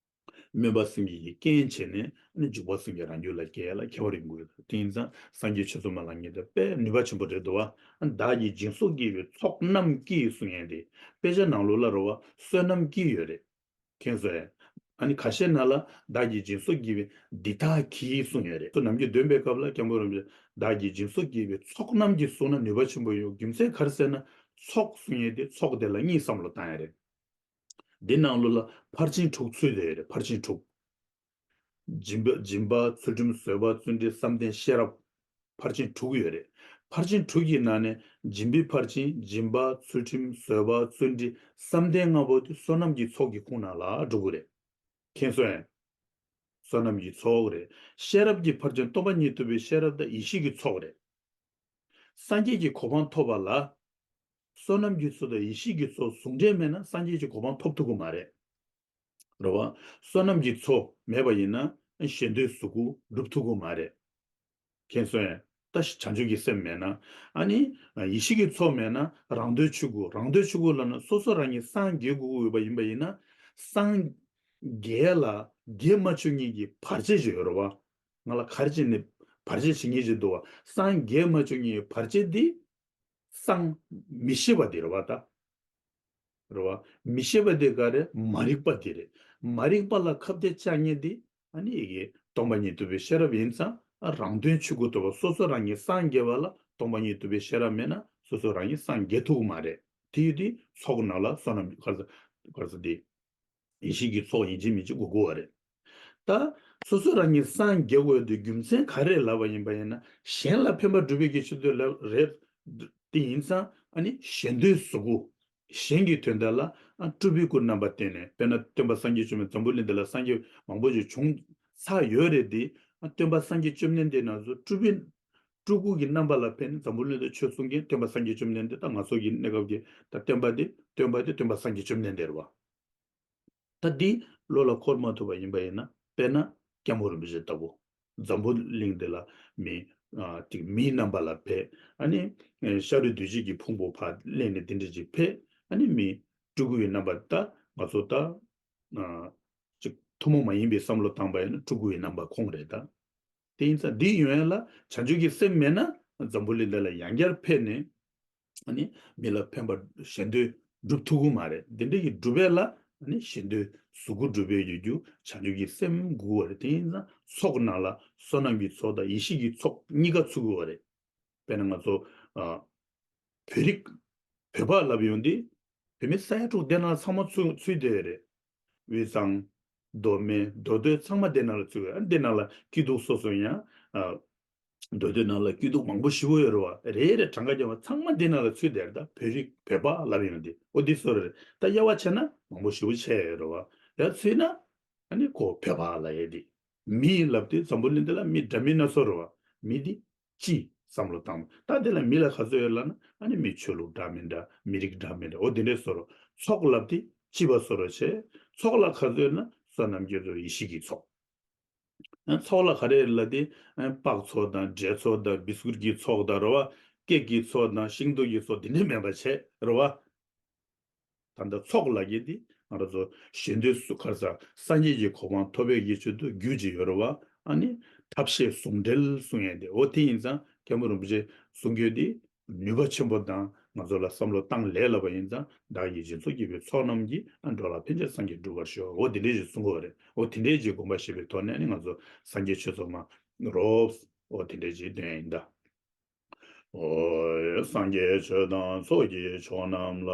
སྨོན་པ་སེམས་བསྐྱེད་ཀྱི་རྐྱེན་བྱས་ནས་ཨ་ནི་འཇུག་པ་སེམས་བསྐྱེད་རང་རྒྱུད་ལ་སྐྱེ་ཡ་ལ་ཁྱད་པར་ཡོང་གི་ཡོད། དེ་ཡིན་ཙང་སངས་རྒྱས་ཆོས་ཚོགས་མ་ལ་ངེས་དེ་དཔེ་ནུས་པ་ཆེན་པོ་རེད་འདུག་བ། བདག་གིས་སྦྱིན་སོགས་བགྱིས་པའི་ཚོགས་རྣམས་ཀྱིས་གསུང་ཡས་དེ། དཔེ་ཆ་ནང་ལོགས་ལ་རེད་བ། བསོད་ནམས་ཀྱིས་ཡོད་རེད། མཁྱེན་སོང་ངས། ཨ་ནི་ཁ་ཤས་ནང་ལ་བདག་གིས་སྦྱིན་སོགས་བགྱིས་པའི་འདི་དག་གིས་གསུང་ཡོད་རེད། ཚོ་ནམ་རྒྱུན་འདོན་པའི་སྐབས་ལ་སྐྱབས་མགོན་རིན་པོ་ཆེ་བདག་གིས་སྦྱིན་སོགས་བགྱིས་པའི་ཚོགས་རྣམས་ཀྱིས་གསུངས་ན་ནུས་པ་ཆེན་པོ་ཡོད། རྒྱུ་མཚན་ག་རེ་ཟེར་ན། ཚོགས་གསུང་ཡས་དེ་ཚོགས་དེ་ལ་གཉིས་བསམ་བློ་བཏང་ཡ་རེད། འདི་ནང་ལོགས་ལ་ཕར་ཕྱིན་དྲུག་ཚུད་བསྡད་ཡོད་རེད། ཕར་ཕྱིན་དྲུག། སྦྱིན་པ། སྦྱིན་པ། ཚུལ་ཁྲིམས། བཟོད་པ། བརྩོན་འགྲུས། བསམ་གཏན། ཤེས་རབ། ཕར་ཕྱིན་དྲུག་ཡོད་རེད། ཕར་ཕྱིན་དྲུག་གི་ནང་ནས་སྦྱིན་པའི་ཕར་ཕྱིན། སྦྱིན་པ། ཚུལ་ཁྲིམས། བཟོད་པ། བརྩོན་འགྲུས། བསམ་གཏན་ལྔ་པོ་དེ་བསོད་ནམས་ཀྱི་ཚོགས་ཀྱི་ཁོངས་ནང་ལ་འགྲོ་གི་རེད། མཁྱེན་སོང་ངས། བསོད་ནམས་ཀྱི་ཚོགས་རེད། ཤེས་རབ་ཀྱི་ཕར་ཕྱིན། སྟོང་པ་ཉིད་རྟོགས་པའི་ཤེས་རབ་དང་ཡེ་ཤེས་ཀྱི་ཚོགས་རེད། སངས་རྒྱས་ཀྱི་གོ་འཕང་ཐོབ་པ་ལ་བསོད་ནམས་ཀྱི་ཚོགས་དང་ཡེ་ཤེས་ཀྱི་ཚོགས་ཟུང་འབྲེལ་མེད་ན་སངས་རྒྱས་ཀྱི་གོ་འཕང་ཐོབ་ཐུབ་ཀྱི་མ་རེད། རེད་བ། བསོད་ནམས་ཀྱི་ཚོགས་མེད་པ་ཡིན་ན་ཞེ་འདོད་གཟུགས་སྐུ་འགྲུབ་ཐུབ་ཀྱི་མ་རེད། མཁྱེན་སོང་ངས། ད་བྱང་ཆུབ་ཀྱི་སེམས་མེད་ན། ཨ་ནི་ཡེ་ཤེས་ཀྱི་ཚོགས་མེད་ན་རང་དོན་ཆོས་སྐུ། རང་དོན་ཆོས་སྐུ་ལབ་ན་སོ་སོ་རང་ཉིད་སངས་རྒྱས་དགོས་ཀྱི་ཡོད་པ་ཡིན་པ་ཡིན་ན། སངས་རྒྱས་ལ་རྒྱས་མ་བཅུག་མཁན་གྱི་བར་ཆད་ཅིག་ཡོད་རེད་བ། ང་ལ་ག་རེ་བྱས་ནས་བར་ཆད་བྱེད་མཁན་ཅིག་འདུག་བ། སངས་རྒྱས་མ་བཅུག་མཁན་གྱི་བར་ཆད་འདི་སངས་མི་ཤེས་པ་དེ་རེད་བ་ད། རེད་བ། མི་ཤེས་པ་དེ་ག་རེ། མ་རིག་པ་དེ་རེད། མ་རིག་པ་ལ་ཁ་གཏད་བཅག་མཁན་དེ་ཨ་ནི་ཡི་གེ་སྟོང་པ་ཉིད་རྟོགས་པའི་ཤེས་རབ་ཡིན་ཙང་། ཨ་རང་དོན་ཆོས་སྐུ་རྟོགས་པ། སོ་སོ་རང་ཉིད་སངས་རྒྱས་པ་ལ་སྟོང་པ་ཉིད་རྟོགས་པའི་ཤེས་རབ་མེད་ན་སོ་སོ་རང་ཉིད་སངས་རྒྱས་ཐུབ་ཀྱི་མ་རེད། དེ་ཡོད་དུས་ཚོགས་ནང་ལ་བསོད་ནམས་ག་རེ་ཟེར། ག་རེ་ཟེར་དེ། ཡེ་ཤེས་ཀྱི་ཚོགས་ཡིན་གཅིག་མིན་གཅིག་དགོས་དགོས་པ་རེད། ད་སོ་སོ་རང་ཉིད་སངས་རྒྱས་དགོས་ཡོད་དུས་རྒྱུ་མཚན་ག་རེ་ལབ་པ་ཡིན་པ་ཡིན་ན། གཞན་ལ་ཕན་པ་སྒྲུབ་པའི་གི་ཆེད་དུ་ལབ་རེད། དེ་ཡིན་ཙང་ཨ་ནི་ཞེ་འདོད་གཟུགས་སྐུ། གཞན་གྱི་དོན་དག་ལ་ཨ་སྤྲུལ་པའི་སྐུ་རྣམ་པ་བསྟན་ནས། དཔེར་ན་སྟོན་པ་སངས་རྒྱས་བཅོམ་ལྡན། འཛམ་བུ་གླིང་འདི་ལ་སངས་རྒྱས་མང་པོ་ཞིག་བྱུང་ཚར་ཡོད་རེད་དེ། ཨ་སྟོན་པ་སངས་རྒྱས་བཅོམ་ལྡན་འདས་རྣམས་སུ་སྤྲུལ་པའི་སྤྲུལ་སྐུ་གི་རྣམ་པ་ལ་ཕན་ནས་འཛམ་བུ་གླིང་དུ་ཆོས་གསུང་མཁན་སྟོན་པ་སངས་རྒྱས་བཅོམ་ལྡན་འདས། ད་ང་ཚོ་གི་གནས་སྐབས་ཀྱི་ད་སྟོན་པ་དེ། སྟོན་པ་དེ་སྟོན་པ་སངས་རྒྱས་བཅོམ་ལྡན་འདས་རེད་བ། ད་འདི་བློ་ལ་འཁོར་མ་ཐུབ་པ་ཡིན་པ་ཡིན་ན། དཔེར་ན་སྐྱབས་མགོན་རིན་པོ་ཆེ་ལྟ་བུ། འཛམ་བུ་གླིང་འདི་ལ་མི་ཨ་ཅིག་མིའི་རྣམ་པ་ལ་ཕེབས། ཨ་ནི་ཨ་ཤ་རུས་གདོས་བཅས་ཀྱི་ཕུང་པོ་ཕར་ལེན་ནས་དེ་འདྲ་ཅིག་ཕེབས། ཨ་ནི་མི་སྤྲུལ་སྐུའི་རྣམ་པ། ད་ ང་ཚོ་ད་ཅིག་ཐུན་མོང་མ་ཡིན་པའི་བསམ་བློ་བཏང་པ་ཡིན་ན་སྤྲུལ་སྐུ་ཡི་རྣམ་པ་ཁོང་རེད་ད། དེ་ཡིན་ཙང་འདི་ཡོང་ཡ་ལ་བྱང་ཆུབ་ཀྱི་སེམས་མེད་ན་འཛམ་བུ་གླིང་འདི་ལ་ཡང་བསྐྱར་ཕེབས་ནས་ཨ་ནི་མི་ལ་ཕན་པ་གཞན་དོན་སྒྲུབ་ཐུབ་ཀྱི་མ་རེད། འདི་འདྲ་གི་སྒྲུབ་པ་ལ་ཨ་ནི་གཞན་དོན་གཟུགས་སྐུ་སྒྲུབ་པའི་ཡོད་རྒྱུ་བྱང་ཆུབ་ཀྱི་སེམས་དགོས་པ་རེད། དེ་ཡིན་ཙང་ཚོགས་ནང་ལ་བསོད་ནམས་ཀྱི་ཚོགས་དང་ཡེ་ཤེས་ཀྱི་ཚོགས་གཉིས་ཀ་ཚུད་དགོས་པ་རེད། དཔེར་ན་ང་ཚོ་ཨ། བོད་རིགས་བོད་པ་ལབ་ཡོང་དུས་བོད་མི་ས་ཡ་དྲུག་དེ་ནང་ཚང་མ་ཚུད་ཚུད་བསྡད་ཡོད་རེད། དབུས་གཙང་མདོ་སྨད་མདོ་སྟོད་ཚང་མ་དེ་ནང་ལ་ཚུད་ཡོད། ཨ་དེ་ནང་ལ་སྐྱིད་སྡུག་སོ་སོ་ཡང་ཨ། མདོ་སྟོད་ནང་ལ་སྐྱིད་སྡུག་མང་པོ་ཞེ་པོ་ཡོད་རེད་བ། རེ་རེ་གྲངས་ཀ་རྒྱབ་པ་ཚང་མ་དེ་ནང་ལ་ཚུད་བསྡད་རེད། ད་བོད་རིགས་བོད་པ་ལབ་ཡོང་དུས་འོ་འདི་བཟོ་རེད། ད་དབྱེ་བ་ཕྱེ་ན་མང་པོ་ཞེ་པོ་ཕྱེ་ཡོད་རེད་བ། ཡ་ཚུད་ན་ཨ་ནི་ཁོ་བོད་པ་ལབ་ཡས་དེ། མི་ལབ་དུས་འཛམ་བུ་གླིང་འདི་ལ་མི་འདྲ་མིན་སྣ་ཚོགས་རེད་བ། མི་འདི་སྤྱི་བསམ་བློ་བཏང་། ད་དེ་ལ་མི་ལ་ག་ཚོད་ཡོད་ལབ་ན་ཨ་ནི་མི་ཆོས་ལུགས་འདྲ་མི་འདྲ་མི་རིགས་འདྲ་མི་འདྲ་འོ་དེ་འདྲས་བཟོ་རོགས། ཚོགས་ལབ་དེ་སྤྱི་པ་བཟོ་རོགས་བྱས། ཚོགས་ལ་ག་ཚོད་ཡོད་ན་བསོད་ནམས་ཀྱི་ཚོགས་ཡེ་ཤེས་ཀྱི་ཚོགས། ཨ་ཚོགས་ལ་ག་རེ་ལབ་དེ་ཨ་པགས་ཚོགས་དང་འབྲས་ཚོགས་དང་བི་སི་ཀུཊ་ཀྱི་ཚོགས་དང་རེད་བ། ཀེག་གི་ཚོགས་དང་ཤིང་ཏོག་གི་ཚོགས་དེ་འདྲས་མེད་པ་བྱས་རེད་བ། ད་ལྟ་ཚོགས་ལབ་ཀྱི་འདི་ང་རང་ཚོ་གཞན་དོན་སུ་ག་རེ་ཟ་སངས་རྒྱས་ཀྱི་གོ་འཕང་ཐོབ་པའི་གི་ཆེད་དུ་རྒྱུ་ཅིག་ཡོད་རེད་བ། ཨ་ནི་ཐབས་ཤེས་ཟུང་འབྲེལ་གསུང་ཡས་འདི་འོ་དེ་ཡིན་ཙང་མཁན་པོ་རིན་པོ་ཆེ་གསུང་རྒྱུ་འདི་ནུས་པ་ཆེན་པོ་དང་ང་ཚོ་ལ་བསམ་བློ་བཏང་ལས་སླ་བ་ཡིན་ཙང་བདག་གིས་སྦྱིན་སོགས་བགྱིས་པའི་ཚོགས་རྣམས་ཀྱིས་ཨ་འགྲོ་ལ་ཕན་ཕྱིར་སངས་རྒྱས་འགྲུབ་པར་ཤོག་འོ་དེ་འདྲས་ཅིག་གསུང་གི་ཡོད་རེད། འོ་དེ་འདྲས་ཅིག་དགོངས་པ་བཞེས་པའི་ཐོག་ནས་ཨ་ནི་ང་ཚོ་སངས་རྒྱས་ཆོས་ཚོགས་མ་རོབ་འོ་དེ་འདྲས་ཅིག་འདོན་ཡིན་ད། ཨོ། སངས་རྒྱས་ཆོས་དང་ཚོགས་ཀྱི་མཆོག་རྣམས་ལ།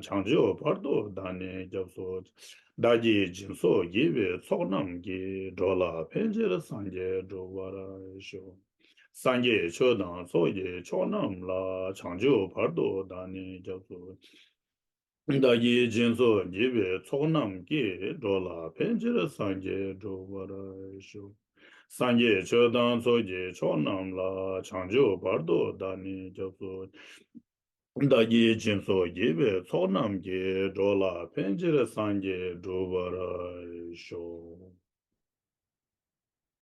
བྱང་ཆུབ་བར་དུ་བདག་ནི་སྐྱབས་སུ་མཆི། བདག་གིས་སྦྱིན་སོགས་བགྱིས་པའི་ཚོགས་རྣམས་ཀྱིས། འགྲོ་ལ་ཕན་ཕྱིར་སངས་རྒྱས་འགྲུབ་པར་ཤོག་སངས་རྒྱས་ཆོས་དང་ཚོགས་ཀྱི་མཆོག་རྣམས་ལ། བྱང་ཆུབ་བར་དུ་བདག་ནི་སྐྱབས་སུ་མཆི། བདག་གིས་སྦྱིན་སོགས་བགྱིས་པའི་ཚོགས་རྣམས་ཀྱིས། འགྲོ་ལ་ཕན་ཕྱིར་སངས་རྒྱས་འགྲུབ་པར་ཤོག་སངས་རྒྱས་ཆོས་དང་ཚོགས་ཀྱི་མཆོག་རྣམས་ལ། བྱང་ཆུབ་བར་དུ་བདག་ནི་སྐྱབས་སུ་མཆི། བདག་གིས་སྦྱིན་སོགས་བགྱིས་པའི་ཚོགས་རྣམས་ཀྱིས། འགྲོ་ལ་ཕན་ཕྱིར་སངས་རྒྱས་འགྲུབ་པར་ཤོག